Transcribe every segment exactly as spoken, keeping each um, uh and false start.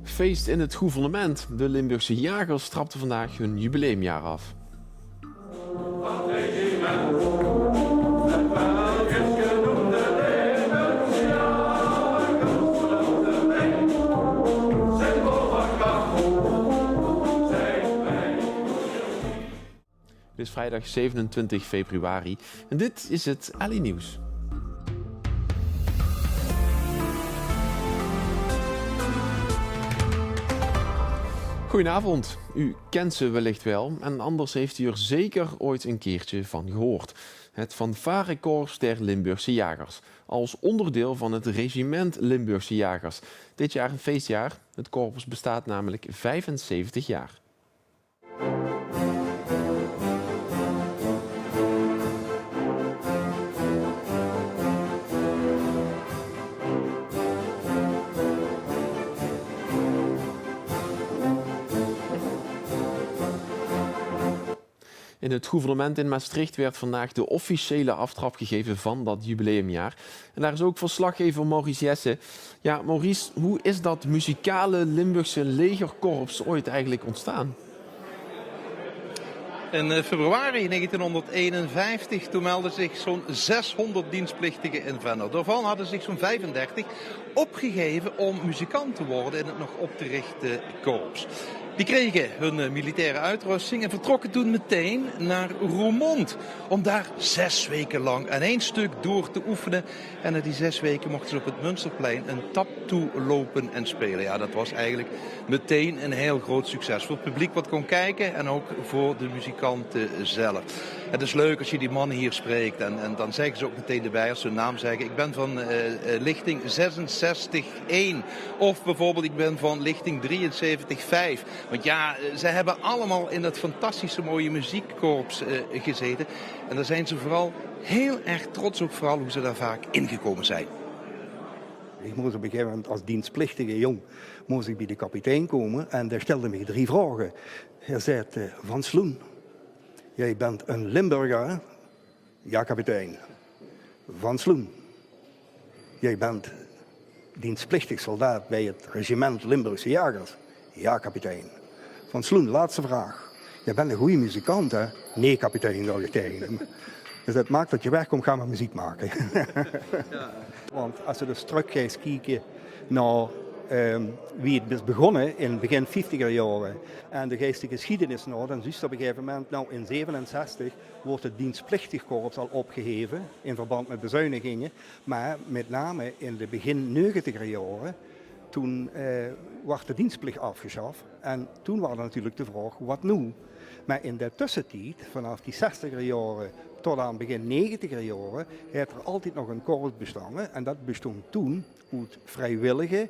Feest in het gouvernement. De Limburgse Jagers trapten vandaag hun jubileumjaar af. Het is vrijdag zevenentwintig februari en dit is het L I Nieuws. Goedenavond. U kent ze wellicht wel en anders heeft u er zeker ooit een keertje van gehoord. Het Fanfarekorps der Limburgse Jagers, als onderdeel van het regiment Limburgse Jagers. Dit jaar een feestjaar. Het korps bestaat namelijk vijfenzeventig jaar. In het gouvernement in Maastricht werd vandaag de officiële aftrap gegeven van dat jubileumjaar. En daar is ook verslaggever Maurice Jessen. Ja, Maurice, hoe is dat muzikale Limburgse legerkorps ooit eigenlijk ontstaan? In eh, februari negentienhonderdeenenvijftig, toen meldden zich zo'n zeshonderd dienstplichtigen in Venlo. Daarvan hadden zich zo'n vijfendertig opgegeven om muzikant te worden in het nog op te richten korps. Die kregen hun eh, militaire uitrusting en vertrokken toen meteen naar Roermond om daar zes weken lang aan één stuk door te oefenen. En na die zes weken mochten ze op het Munsterplein een tap toe lopen en spelen. Ja, dat was eigenlijk meteen een heel groot succes. Voor het publiek wat kon kijken en ook voor de muzikanten zelf. Het is leuk als je die mannen hier spreekt en, en dan zeggen ze ook meteen erbij, als ze hun naam zeggen: "Ik ben van eh, eh, lichting zesenzestig één." Of bijvoorbeeld: "Ik ben van lichting drieënzeventig vijf." Want ja, eh, ze hebben allemaal in dat fantastische mooie muziekkorps eh, gezeten. En daar zijn ze vooral heel erg trots op, vooral hoe ze daar vaak ingekomen zijn. Ich mós op e gegaeve moment es deensplichtige jóng mós ich bie de kapitein kómme en dae stèlde mich drie vraoge. Hae zaet: eh, "Van Sloen, jij bent een Limburger, hè?" "Ja, kapitein." "Van Sloen, jij bent dienstplichtig soldaat bij het regiment Limburgse Jagers?" "Ja, kapitein." "Van Sloen, laatste vraag. Jij bent een goede muzikant, hè?" "Nee, kapitein," zag ich taenge 'm. Dus det maak det je wegkóms, gaon mer meziek make. Want es se dus trök geis kieke nao ehm, wie het is begónne in begin vieftiger jaore en de geis de gesjiedenis nao, dan zuus se op e gegaeve moment, nou, in zevenenzestig woort het dienstplichtig korps al opgeheve in verband met bezuiniginge, mer met name in de begin negentiger jaore, toen eh, woort de dienstplicht aafgesjaf en toen waor d'r natuurlik de vraog: wat noe? Mer in de tössetied, vanaaf die zestiger jaore tot aan begin negentiger jaore, haet d'r altied nog ein korps bestange. En det bestóng toen oet vriewillige,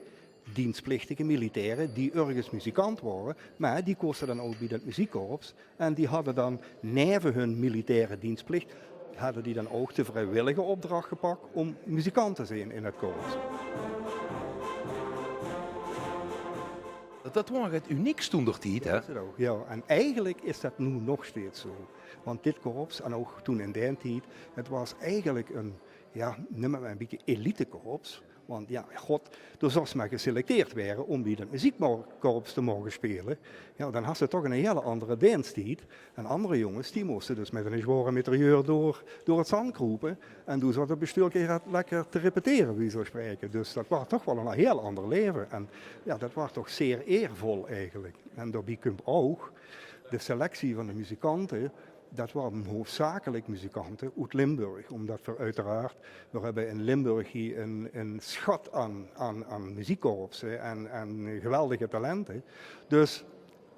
dienstplichtige militaire die örges muzikant waore, mer die kóste dan ouch bie det meziekkorps. En die hadde dan, neve hun militaire dienstplicht, hadde die dan ouch de vriewillige opdrach gepak óm muzikant te zeen in het korps. Det, det waor get unieks toen der tied, hè? Det is het ouch, jao. En eigelik is det noe nog steeds zo. Want dit korps, en ouch toen in daen tied, het waor eigelik ein, jao, neum het mer ein bietje elitekorps. Want jao, god, doe zóws mer geselecteerd waere óm bie det meziekkorps te moge speule. Jao, dan has se toch ein hiel anger deenstied. En anger jónges, die móste dus mit ein zjwaore mitrailleur door, door het zand kroepe. En doe zaot het bestuurke lekker te repetere, wie ze spraeke. Dus det waor toch waal ein hiel anger laeve. En jao, det waor toch zeer eervol eigelik. En daobie kump ouch de selectie van de muzikante. Det waore hoofdzakelik muzikante oet Limburg, ómdet veer oeteraard, veer höbbe in Limburg hie ein, ein sjat aan, aan, aan meziekkorpse en, en geweldige talente. Dus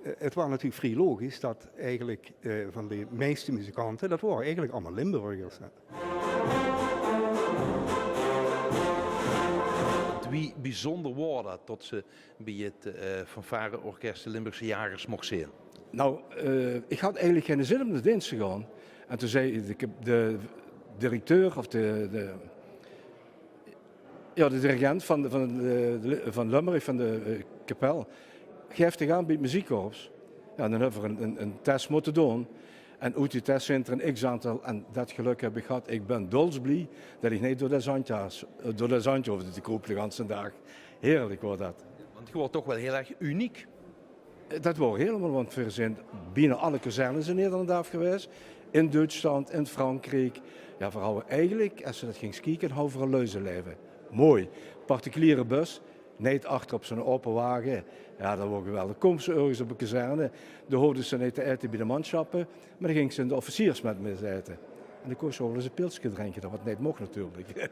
eh, het waor natuurlik vrie logisch det eigelik eh, van de meiste muzikante, det waore eigelik allemaol Limburgers, hè. Wie bijzonder waor det, det se bie het eh, fanfareorkest de Limburgse Jagers moch zeen? Nou, eh, ich had eigelik geine zin óm nao deens te gaon. En toen zag de, de directeur of de, de, jao, de dirigent van, de, van, de, de, van Lömmerich, van de eh, kapel: "Gaef dich aan bie het meziekkorps." Jao, dan höbbe veer ein, ein, ein test mótte doon. En oet die test zeen d'r ein x-aantal, en det gelök höb ich gehad. Ich bön dólsblie det ich neet door det zandj haas, eh, door det zandj hoofde te kroepe de ganse daag. Heerlik waor det. Het woort toch wel heel erg uniek. Dat woor hielemaol, want veer zint bienao alle kazernes in Nederland aaf gewaes. In Duitsland, in Frankriek. Jao, veer hawwe eigelik, es se dat gings kieke, hawwe veer e luizelaeve. Mooi. Particuliere bus, neet achter op zoe'n aope wage. Jao, dat woor geweldig. Kóms se örges op 'n kazerne, dan hoofde ze neet te aete bie de mansjappe, mer dan gings se in de officiersmèt mit aete. En dan kóns se ouch waal ins e pilske drinke, dat wat neet moch natuurlik.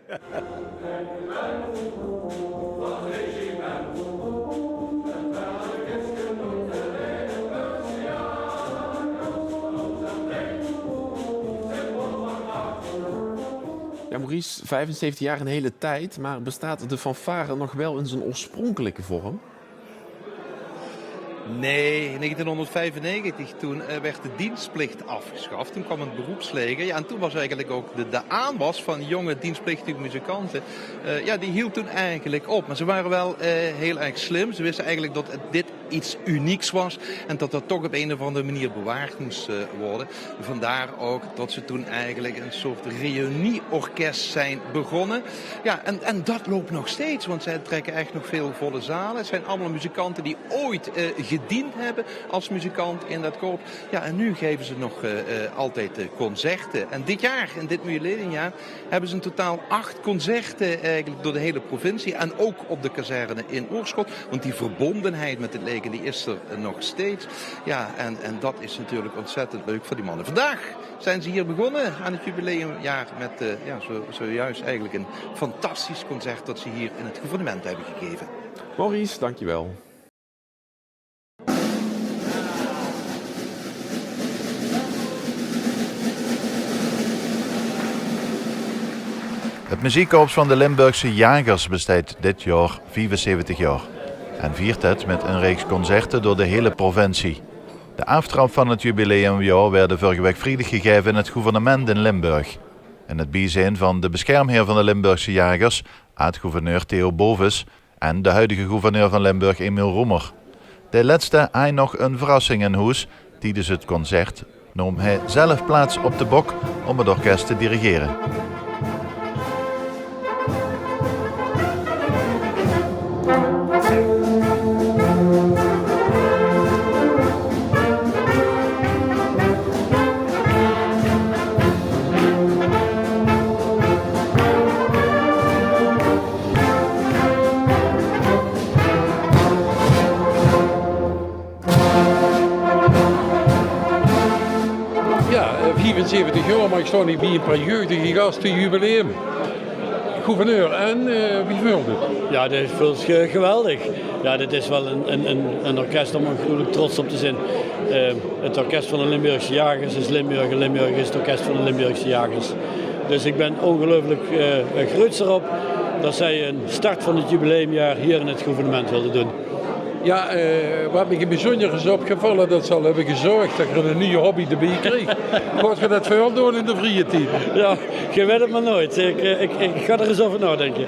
Ja, Maurice, vijfenzeventig jaar, een hele tijd, maar bestaat de fanfare nog wel in zijn oorspronkelijke vorm? Nee, in negentienhonderdvijfennegentig, toen, eh, werd de dienstplicht afgeschaft. Toen kwam het beroepsleger. Ja, en toen was eigenlijk ook de, de aanwas van jonge dienstplichtige muzikanten, eh, ja, die hield toen eigenlijk op. Maar ze waren wel, eh, heel erg slim. Ze wisten eigenlijk dat het, dit iets unieks was en dat dat toch op een of andere manier bewaard moest, eh, worden. Vandaar ook dat ze toen eigenlijk een soort reunieorkest zijn begonnen. Ja, en, en dat loopt nog steeds, want zij trekken echt nog veel volle zalen. Het zijn allemaal muzikanten die ooit, eh, gediend hebben als muzikant in dat korps. Ja, en nu geven ze nog, eh, eh, altijd, eh, concerten. En dit jaar, in dit jubileumjaar, hebben ze in totaal acht concerten eigenlijk door de hele provincie en ook op de kazerne in Oorschot. Want die verbondenheid met het leger, die is er, eh, nog steeds. Ja, en, en dat is natuurlijk ontzettend leuk voor die mannen. Vandaag zijn ze hier begonnen aan het jubileumjaar met, eh, ja, zo, zojuist eigenlijk een fantastisch concert dat ze hier in het gouvernement hebben gegeven. Maurice, dankjewel. Het muziekkorps van de Limburgse Jagers besteit dit jaor viefenzeventig jaor en viert het met een reeks concerte door de hele provincie. De aaftrap van het jubileumjaor waerde vurrige waek vriedig gegaeve in het gouvernement in Limburg. In het biezeen van de beschermheer van de Limburgse Jagers, aad-gouverneur Theo Bovens, en de huidige gouverneur van Limburg, Emile Roemer. De lètste haaj nog 'n verrassing in hoes. Tiedes 't concert noom hae zelf plaats op de bok óm 't orkes te dirigere. Ja, eh, viefenzeventig jaor, mer ich staon hie bie ein paar jeugdige gaste, jubileum. Gouverneur, en, eh, wie veult 't? Ja, dit veult zich geweldig. Ja, dit is wel ein, ein, ein, ein orkes óm gruwelijk trots op te zeen. Eh, 't Orkes van de Limburgse Jagers is Limburg en Limburg is 't Orkes van de Limburgse Jagers. Dus ich bön óngeluifelik, eh, gruuets d'rop det zij ein start van 't jubileumjaar hie in 't gouvernement wille doon. Ja, eh, wat mich in 't bezunjer is opgevalle, det ze al höbbe gezörg det geer ein nuuj hobby d'rbie kriegt. Gaot geer det väöl doon in de vrieje tied? Ja, geer weit 't mer noeit. Ich, eh, ich, ich gaon d'r ins euver naodinke.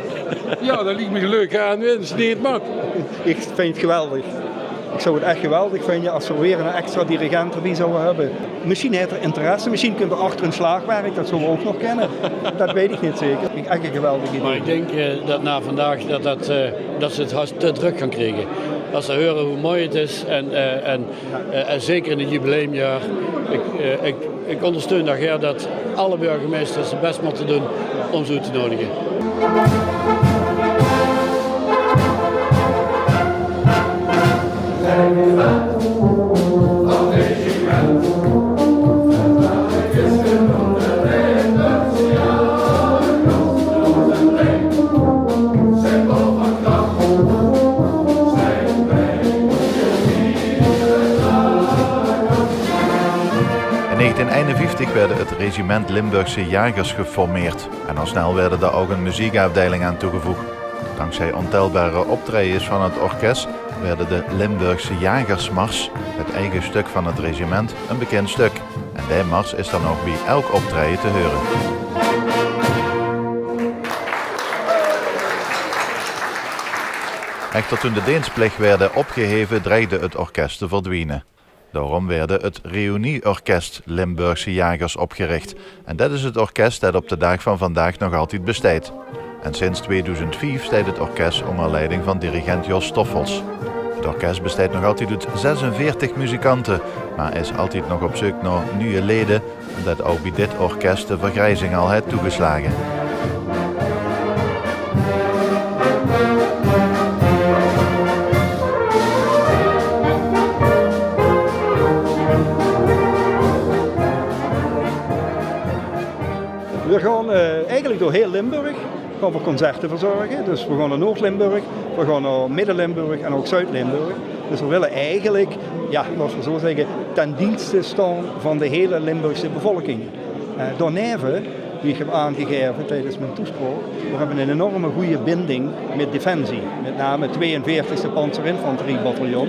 Ja, det liek mich ein leuke aanwins, neet, Mark? Ich vinj 't geweldig. Ich zou 't ech geweldig vinje es ze weer eine extra dirigent d'rbie zouwe höbbe. Mesjien haet 'r interesse, mesjien kump 'r achter in sjlaagwerk, det zou ouch nog kinne. Det weit ich neet zeker. Ech ein geweldig idee. Mer ich dink, eh, det nao vandaag det, det, eh, det ze 't haos te drök gaon kriege. Es ze heure wie mooi 't is en, eh, en, eh, en zeker in 't jubileumjaor. Ich, eh, ich, ich óngersteun det gaer, det alle burgemeisters hun bès mótte doon óm ze oet te nudige. In negentien einenvieftig waerde het regiment Limburgse Jagers geformeerd en al snel waerde dao ouch ein muziekaafdeiling aan toegevoeg. Dankzij ontelbare optraejes van het orkes waerde de Limburgse Jagersmars, het eige stök van het regiment, ein bekind stök. En dae mars is dan ouch bie elk optraeje te heure. Echter, toen de deensplich waerde opgeheve, dreigde het orkes te verdwiene. Daorum waerde het Reunieorkes Limburgse Jagers opgerich. En det is het orkes det op de daag van vandaag nog altied besteit. En sinds tweedoezend vief steit 't orkes ónger leiding van dirigent Jos Stoffels. 't Orkes besteit nog altied oet zesenveertig muzikante, mer is altied nog op zeuk nao nuje leje, ómdet ouch bie dit orkes de vergriezing al haet toegeslage. Veer gaon, eh, eigelik door hiel Limburg gaon veer concerte verzörge. Dus veer gaon nao Noord-Limburg, veer gaon nao Midde-Limburg en ouch Zuid-Limburg. Dus veer wille eigelik, jao, laot veer zoe zègke, ten dienste staon van de hiele Limburgse bevolking. Eh, daoneve, wie ich höb aangegaeve tiedes mien toespraok, veer höbbe 'n enorme gooj binding mit Defensie. Mit name 't tweeënveertigste Panzerinfanteriebataljon.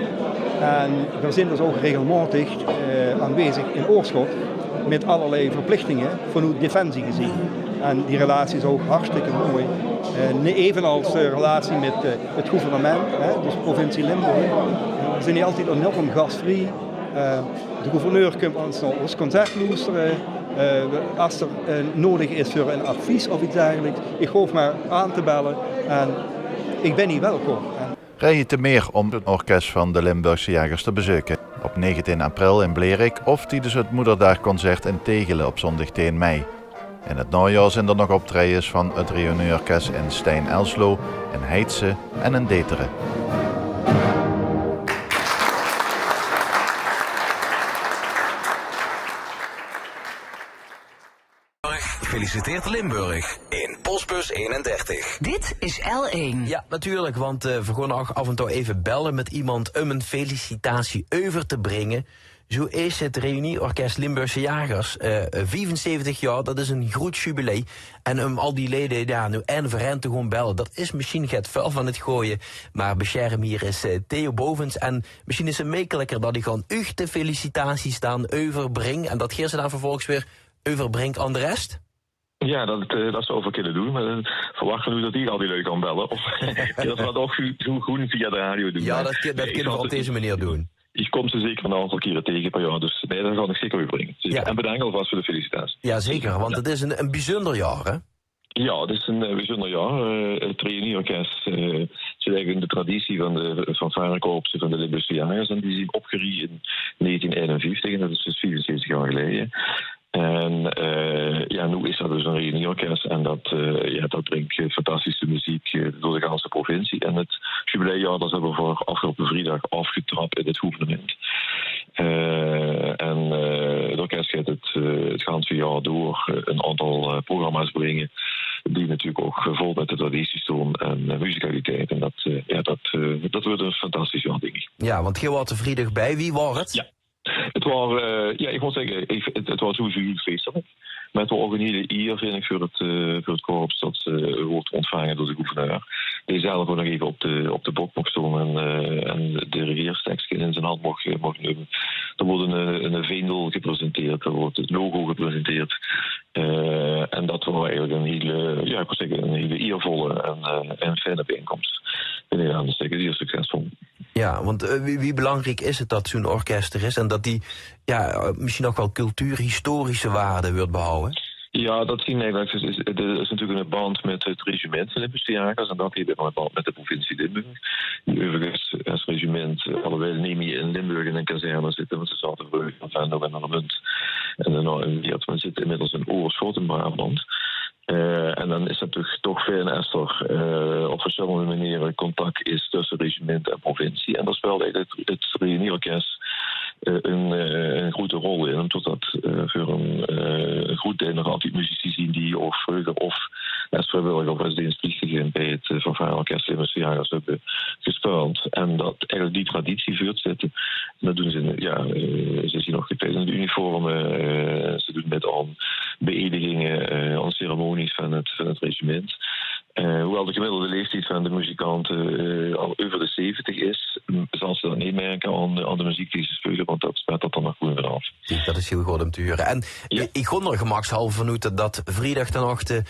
En veer zeen dus ouch regelmaotig, eh, aanwezig in Oorschot mit allerlei verplichtinge vanoet Defensie gezeen. En die relatie is ouch hartstikke mooi. Eh, ne-, evenals de relatie mit, eh, 't gouvernement, hè, dus provincie Limburg. Veer zeen hie altied enorm gasvriej. Eh, de gouverneur kump ós nao ós concert loestere. Eh, es d'r, eh, nuuedig is veur 'n advies of get dergeliks, ich hoof mer aan te belle en ich bön hie welkom. En Riej te mier óm 't orkes van de Limburgse Jagers te bezeuke. Op negentien april in Blerick of tiedes 't Moederdaagconcert in Tegele op zóndig tieën mei. In 't naojaor zeen d'r nog optraejes van 't Reünieorkes in Stein-Elslo, in Heitse en in Deteren. Feliciteert Limburg in postbus eenendertig. Dit is L één. Ja, natuurlijk, want eh, we gaan ook af en toe even bellen met iemand om een felicitatie over te brengen. Zo is het Reunieorkest Limburgse Jagers. Eh, vijfenzeventig jaar, dat is een groot jubilee. En om al die leden ja, nu en voor hen te gaan bellen, dat is misschien het vuil van het gooien. Maar bescherm hier is eh, Theo Bovens. En misschien is het makkelijker dat ik aan u de felicitaties dan overbreng. En dat geer ze dan vervolgens weer overbrengt aan de rest? Ja, dat, eh, dat zou we kunnen doen, maar dan verwachten we dat die al die lui kan bellen. Of dat we dat ook gu- gu- gewoon via de radio doen. Ja, Maar dat, dat nee, kunnen we op deze manier doen. Ik kom ze zeker een aantal keren tegen per jaar, dus nee, dat kan ik zeker weer brengen. Zeker. Ja. En bedankt alvast voor de felicitatie. Ja, zeker, want het is een, een bijzonder jaar, hè? Ja, het is een eh, bijzonder jaar. Eh, het Reunieorkest eh, zit eigenlijk in de traditie van de fanfarekorpsen van de Limburgse Jagers. En die zijn opgericht in negentien eenenvijftig, en dat is dus vijfenzeventig jaar geleden. En eh, ja, nu is dat dus een reunieorkest en dat, eh, ja, dat brengt eh, fantastische muziek eh, door de ganse provincie. En het jubileumjaar, dat hebben we voor afgelopen vrijdag afgetrapt in het gouvernement. Eh, en eh, het orkest gaat het, eh, het ganse jaar door eh, een aantal eh, programma's brengen die natuurlijk ook vol met de traditie staan en eh, muzikaliteit. En dat, eh, ja, dat, eh, dat wordt een fantastisch jaar, denk ik. Ja, want geer waart er vrijdag bij. Wie waor het? Ja. Het waar, eh, ja, ik moet zeggen, ik, het, het waar sowieso heel feestelijk. Maar het waar ook een hele eer, vind ik, voor het, eh, voor het korps dat ze wordt ontvangen door de gouverneur. Die zelf ook nog even op de, op de bok mocht staan en, eh, en de regeerstekstje in zijn hand mocht, mocht nemen. Er wordt een, een vendel gepresenteerd, er wordt het logo gepresenteerd. Eh, en dat waar eigenlijk een hele, ja, ik moet zeggen, een hele eervolle en, eh, en fijne bijeenkomst. En ja, dat is zeker zeer succesvol. Ja, want eh, wie, wie belangrijk is het dat zo'n orkest er is en dat die ja, eh, misschien ook wel cultuurhistorische waarde wordt behouden? Ja, dat zien eigenlijk. Het is, het is natuurlijk een band met het regiment van de Limburgse Jagers en dat heeft ook een band met de provincie Limburg. Die overigens als regiment, eh, alhoewel niet meer in Limburg in een kazerne zitten, want ze zaten vroeger in Venlo en Roermond en daarna in Wieërt, maar zitten inmiddels in Oorschot in Brabant. Eh, en dan is het toch, toch fijn als er eh, op verschillende manieren contact is tussen regiment en provincie. En daar speelt eigenlijk het, het Reunieorkest eh, een, eh, een grote rol in, omdat dat eh, voor een, eh, een groot deel nog altijd muzici zien die ook vroeger of als vrijwilliger of als dienstplichtige bij het eh, fanfareorkest in Jagers hebben gespeeld. En dat eigenlijk die traditie voortzette. En dat doen ze, in- ja, eh, ze zien nog gekleed in de uniformen, eh, ze doen met aan beëdigingen, eh, aan ceremonies van het, van het regiment. Eh, hoewel de gemiddelde leeftijd van de muzikanten eh, al over de zeventig is, m- zal ze dat niet merken aan de, aan de muziek die ze spelen, want dat spat dat dan nog goed vanaf. Kijk, dat is heel goed om te horen. En Ja. ik, ik kon er gemakshalve vanuit dat, dat vrijdag dan nog de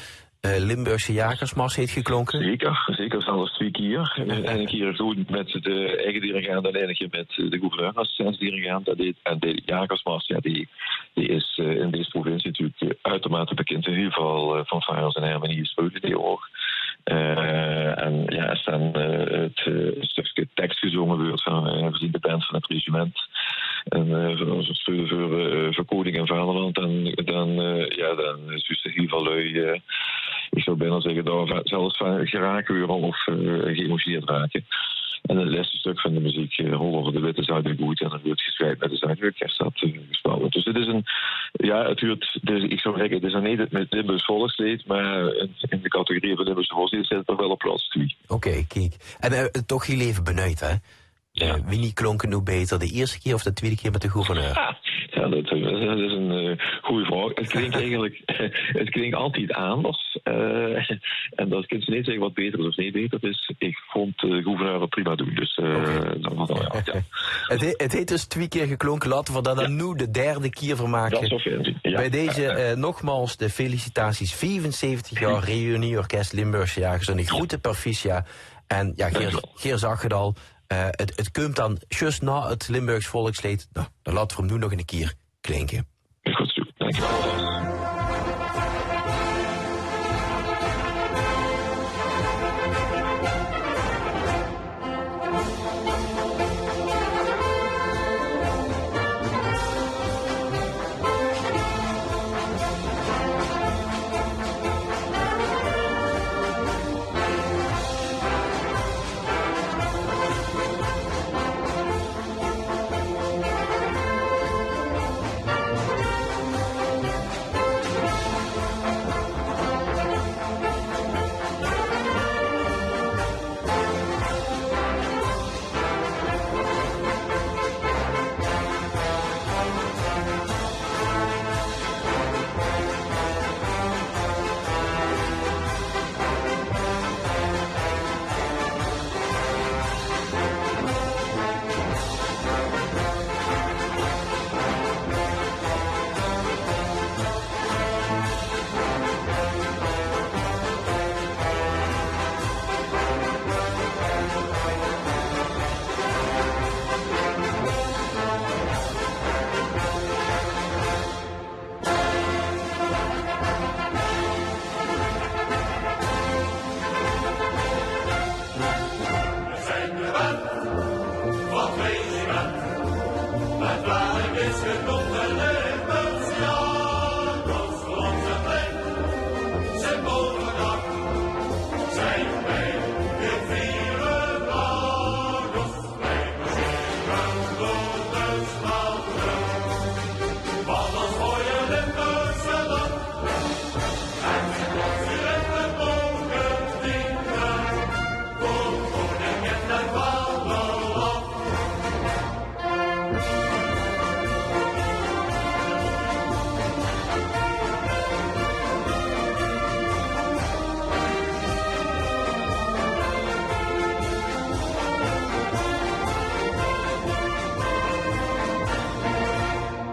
eh, Limburgse Jagersmars heeft geklonken. Zeker, zeker zelfs twee keer. Eh, en een keer gewoon met de eigen dirigent en een keer met eh, de gouverneur als assistentsdirigent. En, dit, en de Jagersmars, ja, die, die is eh, in deze provincie natuurlijk eh, uitermate bekend. In ieder geval eh, fanfares en harmonieën spelen die ook. Eh, en jao, es dan eh, 't eh, stökske teks gezónge weurt van eh, van de band van 't regiment. En eh, van ós spele veur, eh, veur Koning en Vaderland, dan, dan, eh, jao, dan zuus se hiel väöl lui, eh, ich zou bekans zègke, dao zelfs van geraak weure of eh, geëmotioneerd rake. En 't lèste stök van de meziek eh, Rol euver de witte zakdoek oet, en dan weurt gesjreid mit de zakdoek, en dat eh, gesjpeld. Dus 't is ein, jao, 't huurt, dus ich zou zègke, 't is dan neet 't Limburgs volksleed, mer in, in de categorie van Limburgse volksleed zit 't d'r waal op plaats twie. Oké, kiek. En eh, toch hiel eve benuujd, hè? Eh, wienie klónk 't noe baeter, de ierste kier of de twiede kier mit de gouverneur? Ah, jao, dat, eh, dat is ein eh, gooj vraog. 't Klink eigelik, 't klink altied anders. Eh, en dan kins se neet zègke wat baeter is of neet baeter is. Ich vónd de gouverneur 't prima doon, dus eh, dat waas waal, jao, jao. 't He-, 't heet dus twie kier geklónke. Laote v'r dao dan noe de derde kier van make. Bij deze eh, nogmaals de felicitaties. Viefenzeventig jaor Reunie Orkest Limburgse Jagers. En ein groete perficia. En jao, Geer, Geer zag 't al. Eh, 't, 't kump dan zjus nao 't Limburgs volksleed. Noe, dan laote v'r 'm noe nog ein kier klinke. Is good zoe. Dank je wel.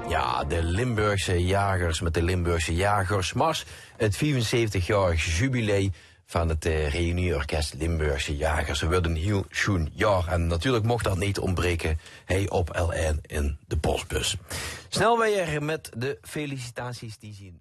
Ja, de Limburgse Jagers met de Limburgse Jagersmars. Het viefenzeventig-jarig jubilee van het eh, Reunieorkest Limburgse Jagers. Het weurt ein hiel sjoen jaor. En natuurlijk mocht dat niet ontbreken, hie op L1 in de postbus. Snel weer met de felicitaties die zien